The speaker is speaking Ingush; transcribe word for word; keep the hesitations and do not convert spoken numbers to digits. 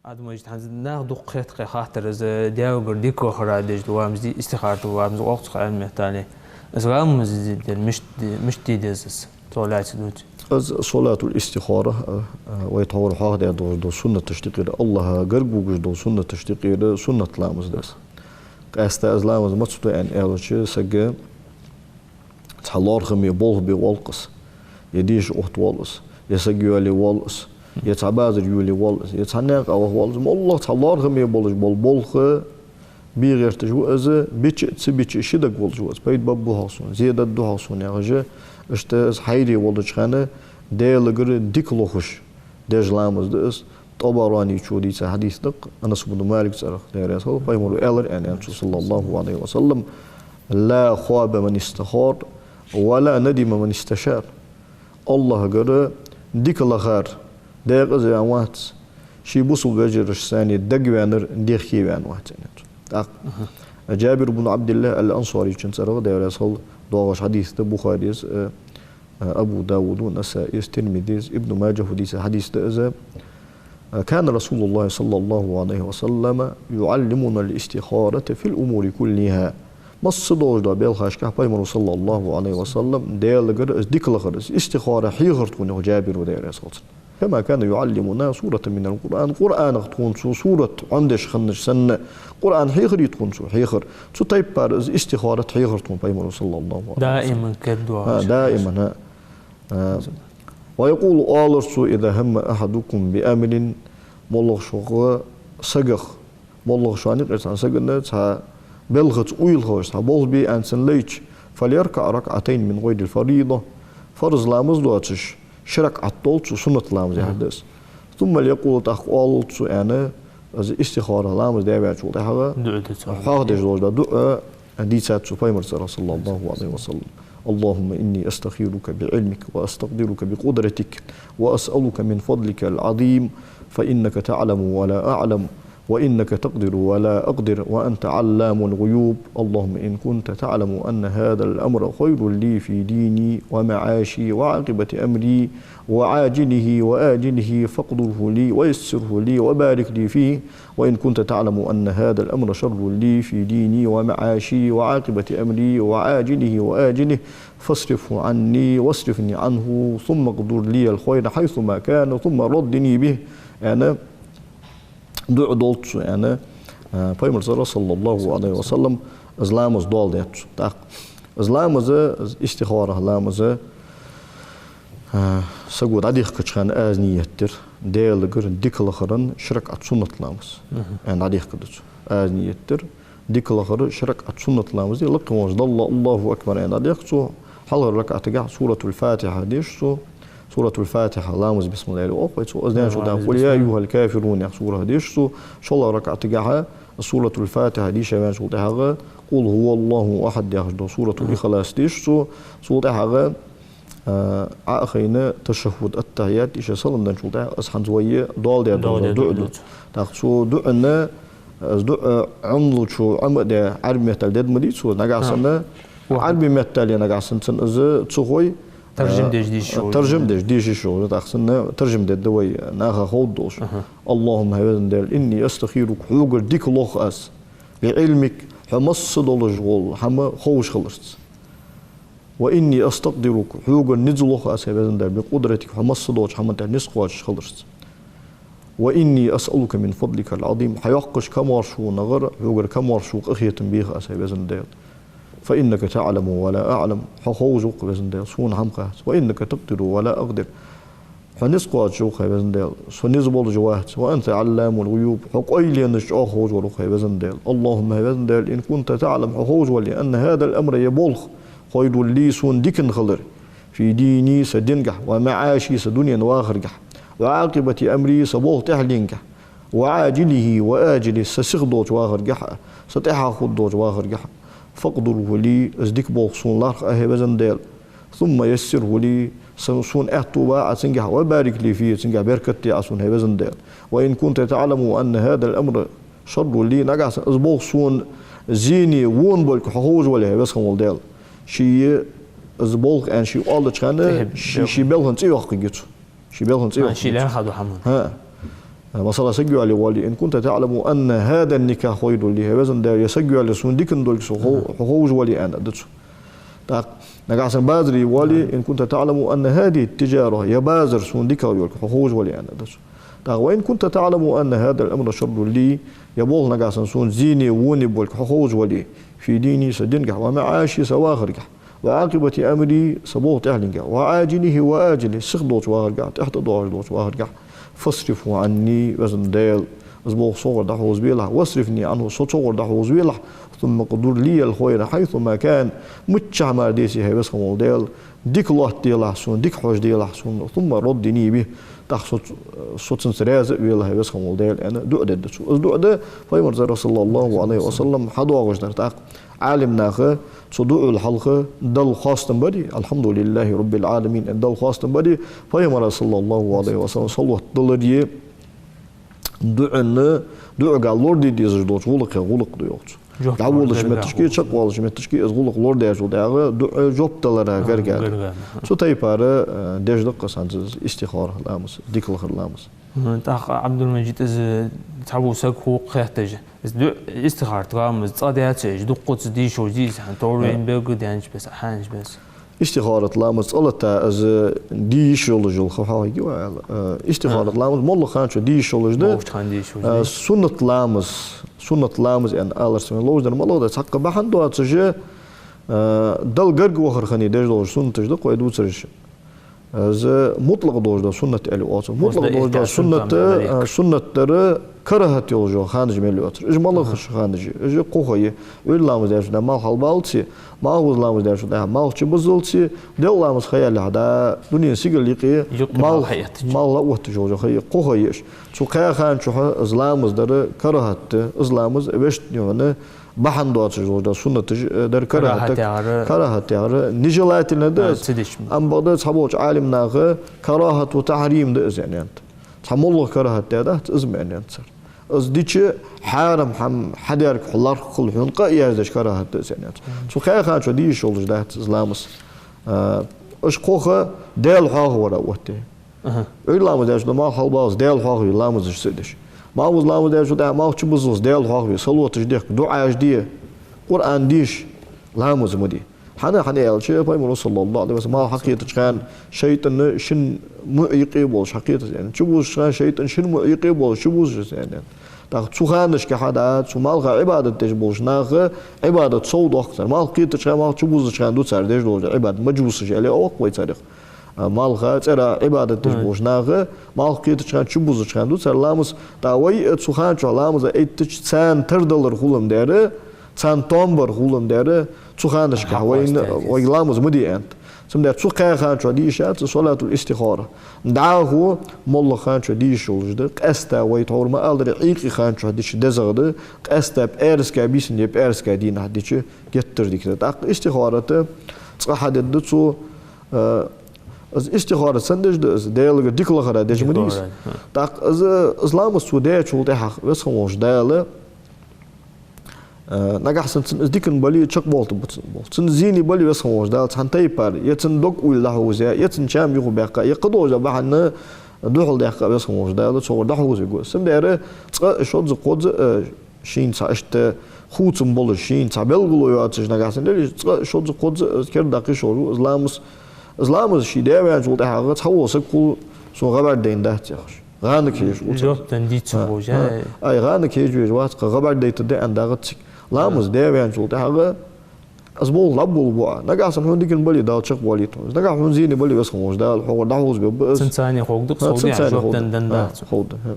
Адам, иштта хӀанз наха дукха хетт-кх хаттар из, Даьлагара дика лахара деш дола ламаз дий, истихара дола ламаз оал-кх цох Ӏилман меттала. Из ламаз дер мишта, мишта де деза из, цох лаьца дувц? Из салатуль-истихара, а, а, вай тхьовра хьоахадаь долаш дола суннаташта юкъера, АллахӀа гарга вугаш дола суннаташта юкъера суннат ламаз да из. Къаьстта из ламаз маца ду аьнна аьлча, саг цхьа лоархӀаме болх бе воал-кх из, е деша отта воал из, е саг йоалае воал из, е цхьа базар йолае воал из, е цхьа наькъа ваха воал из. МоллагӀа цхьа лоархӀаме болаш бола болх бе гӀерташ ва из, бича а, ца бича а, ши даг волаш ва из. Пайда баргба хьогӀ сона, зе дергда хьогӀ сона яхаш, иштта из хьайре волча хана Даьлагара дика лохаш деш ламаз да из. ТӀабаранечо дийца хьадис да-кх, Анас ибн Малика цӀерагӀа, Даьла раьза хилва, пайхамара аьлар аьнна, аьннад цо, صلى الله عليه وسلم: «لا خاب من استخار ولا ندم من استشار». АллахӀагара дика лахар декъаза ваьнна вац, ший бусалба вежарашца цхьана дагаваьннар дехке ваьнна вац, аьннад цо. ТӀаккха Джабир ибн Ӏабдиллахь аль-Ансарийчун цӀерагӀа, Даьла раьза хилва, доагӀаш хьадис да Бухарес, э, Абу Давуда, Насаис, Тирмизис, Ибн Маджахьа дийца хьадис да из. «كان رسول الله صلى الله عليه وسلم يعلمنا الاستخارة في الأمور كلها». Масса долаш дола белхашка пайхамара, صلى الله عليه وسلم, Даьлагара из дика лахар, из истихара хьехар тхона, йоах Джабира, Даьла раьза хилва цунна. «كما كان يعلمنا سورة من القرآن». Къуръанах тхона цо сурат Ӏомадеш хиннача санна, Къуръан хьехарий тхона цо? Хьехар. Цу тайпара из истихарат хьехар тхона пайхамара, صلى الله عليه وسلم. Даиман кад доагӀаш. ХӀа, даиман, хӀа. А, «ويقول», оалар цо: «إذا هم أحدكم بأمر», моллагӀа шух сагах, моллагӀа шоана юкъера цхьан сагана цхьа белхаца уйла хилча, цхьа болх бе аьнна цунна лайча, «فليركع ركعتين من غير الفريضة», фарз ламаз доацаш, ши ракаӀат долча суннат ламаз яхар да из. «ثم ليقل», тӀаккха оалалда цо, аьнна, из истихара ламаз даь ваьчул тӀехьагӀа, дуӀа деций, хьоахадеш долаш дола дуӀа дийцад цо пайхамара цӀерагӀа, صلى الله عليه وسلم: «اللهم إني أستخيرك بعلمك وأستقدرك بقدرتك وأسألك من فضلك العظيم فإنك تعلم ولا أعلم وإنك تقدر ولا أقدر وأنت علام الغيوب. اللهم إن كنت تعلم أن هذا الأمر خير لي في ديني ومعاشي وعاقبة أمري وعاجله وآجله فاقدره لي ويسره لي وبارك لي فيه، وإن كنت تعلم أن هذا الأمر شر لي في ديني ومعاشي وعاقبة أمري وعاجله وآجله فاصرفه عني واصرفني عنه ثم اقدر لي الخير حيثما كان ثم ردني به», аьнна, дуӀа долалда цо, аьнна, а, пайхамара цӀерагӀа, صلى الله عليه وسلم, из ламаз доаладаьд цо. ТӀаккха из ламаз, из истихара ламаз, а, саго дӀадехкача хана аз ният дир Даьлагара дика лахара ши ракаӀат суннат ламаз, аьнна, дӀадехкадаьд цо. Аз ният дир дика лахара ши ракаӀат суннат ламаз де, лакхе волча Далла «الله أكبر» аьнна дӀадехк цо. Хьалхарча ракаӀатагахьа Суратуль-Фатихьа деш цо. Суратуль-Фатихьа ламаза бисмилла аьле оал-кх вай цох. Из даьнначул тӀехьагӀа «قل يا أيها الكافرون» яха сурат деш цо. ШоллагӀча ракаӀатагахьа Суратуль-Фатихьа дийша ваьнначул тӀехьагӀа «قل هو الله أحد» яхаш дола Суратуль-Ихлас деш цо. Цул тӀехьагӀа, а, Ӏо а хайна, ташаххуд, аттахьият дийша, салам денначул тӀехьагӀа, из хӀанз вай доаладаь дола дуӀа да. ТӀаккха цу дуӀан, из дуӀа Ӏомалучо Ӏома а даь, Ӏарбий меттала дергда ма дий цо, нагахьа санна, Ӏарбий меттала нагахьа санна цунна из ца хой, таржам деш дийша йиш йолаш, таржам деш дийша йиш йолаш, тӀаккха цунна таржам дергда вай, наха ховргдолаш. «اللهم», хӀай везан Даьла, «إني أستخيرك», хьогара дика лох аз, «بعلمك», хьо масса долаш дола хӀама ховш хиларца. «وإني أستقدرك», хьогара низ лох аз, хӀай везан Даьла, «بقدرتك», хьо масса долча хӀаман тӀа низ кхоачаш хиларца. «وإني أسألك من فضلك العظيم», хьа йоккхача камаьршонагара хьогара камаьршо, къахетам бех аз, хӀай везан Даьла. «فإنك تعلم ولا أعلم», хьо ховш ва-кх, везан Даьла, сона хӀама хац. «وإنك تقدر ولا أقدر», хьо низ кхоачаш ва-кх, хӀай везан Даьла, со низ болаш вац. «وأنت علام الغيوب», хьо къайленаш чӀоагӀа ховш вар ва-кх, хӀай везан Даьла. «اللهم», хӀай везан Даьла, «إن كنت تعلم», хьо ховш вале, «أن هذا الأمر», ер болх, «خير لي», сона дикана хилар, «في ديني», са дингахьа, «ومعاشي», са дунен вахаргахьа, «وعاقبة أمري», са болх тӀехьленгахьа, «وعاجله وآجله», са сиха долча вахаргахьа, са тӀехьа хургдолча вахаргахьа, «فاقدره لي», из дика болх сона лоархӀа, хӀай везан Даьла. «ثم يسره لي», са-, сона аьттув ба Ӏа цунгахьа, «وبارك لي فيه», цунгахьа беркат де Ӏа сона, хӀай везан Даьла. «وإن كنت تعلم أن هذا الأمر شر لي», нагахьа санна из болх сона зене, вона болга хьо ховш вале, хӀай веза хинна вола Даьла. Ше из болх аьнна ше оалача хана, ше, ший белхан цӀи йоаккхаргья цо. Ший белхан цӀи йоаккхаргья цо. Ший лаьрхӀа дола хӀама. ХӀа. Масала, саг йоалае вале: «إن كنت تعلم أن هذا النكاح خير لي», хӀай везан Даьла, ер саг йоалаяр сона дикагӀа долга хьо хов-, хьо ховш вале, аьнна да цо. ТӀаккха нагахьа санна базаре вале: «إن كنت تعلم أن هذه التجارة», ер базар сона дикагӀа йолга хьо ховш вале, аьнна да цо. ТӀаккха: «وإن كنت تعلم أن هذا الأمر شر لي», ер болх нагахьа санна сона зене, воне болга хьо ховш вале, «في ديني», са динагахьа, «ومعاشي», са вахаргахьа, «وعاقبة أمري», са болх тӀехьленгахьа, «وعاجله وآجله», сиха долча вахаргахьа, тӀехьа тӀадоагӀаш долча вахаргахьа, «فاصرفه عني», везан Даьла, из болх согара дӀахьовзабелахь, «واصرفني عنه», со цогара дӀахьовзавелахь, «ثم اقدر لي الخير حيث ما كان», миччахьа мара деце, хӀай веза хинна вола Даьла, дика лоаттаделахь сона, дика хьожаделахь сона, «ثم ارضني به», тӀаккха со, со цунца раьза а велахь, хӀай веза хинна вола Даьла, аьнна, дуӀа дергда цо. Из дуӀа да Пайхамарагара, صلى الله عليه وسلم, хьадоагӀаш дар. ТӀаккха Ӏалимнаха цу дуӀал хьалха Далла хоастам бари, «الحمد لله رب العالمين», аьнна, Далла хоастам бари, Пайхамара, صلى الله عليه وسلم, салот далари, дуӀанна, дуӀага лораде дезаш долча гӀулакхех гӀулакх да, йоах цо. ДӀаволалуча метташка, чакхвалалуча метташка из гӀулакх лорадаьчул тӀехьагӀа дуӀа жоп далара гарга да. Цу тайпара, э, деш да-кх цхьанне из истихара ламаз, дика лахара ламаз. ТӀаккха, Ӏабдул-Мажид, из цхьавола саг хов-кх хетташ, из дуӀа, истихарат ламаз цкъа дац, уж дуккхаза де йиш йолаш дий из, хӀанз товр вайна белгалдаьннача беса, хьаьннача беса? Истихарат ламаз цкъа латта из де йиш йолаш йола ха хьоахайий вай аьлча? Э, истихарат ламаз моллагӀча хана чу де йиш йолаш да. МоллагӀча хана де йиш йолаш да. Э, суннат ламаз, суннат ламаз аьнна аларца вайна ловш дар малагӀа да? Цхьаккха бахьан доацаш, э, Далла гарга вахара хана деш долаш суннаташ да-кх вай дувцараш. Из мутлакъ долаш дола суннат аьле оал цох. Мутлакъ долаш дола суннат, э, суннат дар карахӀат йолаш йола ханаш мел йоацар. Уж малагӀа ханаш я? Уж кхо ха я. Ӏуйра ламаз даьчул тӀехьагӀа малх хьалбаллалца, малхбуза ламаз даьчул тӀехьагӀа малх чубуззалца, делкъа ламаз ха ялалехьа, дӀа дунен сигале юкъе малх, малх лаотташ йола ха я, кхо ха я уж. Цу кхаь хана чухь из ламаз дар карахӀат да, из ламаз вешта юхьана бахьан доацаш долаш дола суннаташ, э, дар карахӀат да. КарахӀат яхар? КарахӀат яхар нежелательно да из. Амма бакъда цхьаболча Ӏалимнаха карахӀату тахьрим да из аьннад. Цхьа моллагӀа карахӀат даьдац из ма аьннад цар. Из дича хьарам хӀама хьадаьр хьа лархӀа хул хьона къа а яздеш карахӀат да из аьннад. Цу кхаь хана чу де йиш йолаш дац из ламаз. Э, уж кхо ха Даьла хьоахавара оттадаь. Ӏуйра ламаз даьчул тӀехьагӀа малх хьалбаллалца Даьла хьоахаве ламазаш ца деш. Малхбуза ламаз даьчул тӀехьагӀа малх чубуззалца Даьла хьоахаве, салоташ дехка, дуӀаш де, Къуръан деша, ламаз ма де. ХӀана, хӀана аьлча, Пайхамара, صلى الله عليه وسلم, малх хьакхетача хана шайтӀа шин муӀ юкъе болаш хьакхетац аьннад. Чубузача хана шайтӀа шин муӀ юкъе болаш чубузаш аьннад. ТӀаккха цу ханашка хьа дӀа, цу малха Ӏибадат деш болча наха Ӏибадат сов доаккх цар. Малх кхетача хана, малх чубузача хана ду цар деш долаш Ӏибадат, мажусаш аьле оал-кх вай царех. А, малха цӀера Ӏибадат деш болча наха малх кхетача хана, чубузача хана ду цар ламаз. ТӀаккха вай, э, цу хана чухь ламаз эттача царна тардалар хул-м дар, царна тоам бар хул-м дар, цу ханашка вайна, вайга ламаз ма де аьннад. Цудухьа цу кхаь хана чухь де йиш яц из салатул истихара. ДӀахо моллагӀча хана чухь де йиш йолаш да, къаьстта вай тхьовра ма аллара, Ӏуйкъе хана чухь дича дезагӀа да, къаьстта пӀаьраска бийсан е пӀаьраска дийнахьа дича геттара дика да. ТӀаккха истихарат цкъа хьадергда цо, э, из истихарат сенна деш да из? Даьлагара дика лахара деш ма дий из? ТӀаккха из, из ламаз цо даьчул тӀехьагӀа Веза хинна волча Дала, э, нагахьа санна цунна из дикагӀа бале, чакхбоалийтаргба цун болх. Цунна зене бале, Веза хинна волча Дала цхьан тайпара, е цун дог уйла дӀахьовзъе, е цун чам юхабаьккха, е кхыдола бахьан духьалдаьккха, Веза хинна волча Дала цогара дӀахьовзаргва из. Цудухьа цкъа, шозза, кхозза, э, шийна цхьа иштта хувцам болаш, шийна цхьа белгало йоацаш нагахьа санна лелаш, цкъа, шозза, кхозза, э, кердадаккха йиш йолаш ва из ламаз. Из ламаз ше даь ваьнначул тӀехьагӀа цхьавола саг хул, сона гӀа бӀаргадайндац яхаш. ГӀанаг хьежаш ва цар. Жоп денна дийцар хьожа. Ай, гӀанаг хьежаш вац, кхы гӀа бӀаргадайтаргда аьнна дагӀац цига. Ламаз даь ваьнначул тӀехьагӀа из болх лаббул бу а. Нагахьа санна хьона дикагӀа бале, Дала чакхбоалийт хьона. Нагахьа хьона зене бале, Веза хинна волча Дала хьогара дӀахьовзабергба из. Цунца цхьана ховргда-кх, цунца цхьана жоп денна, денна дац. Ховргда, хӀа.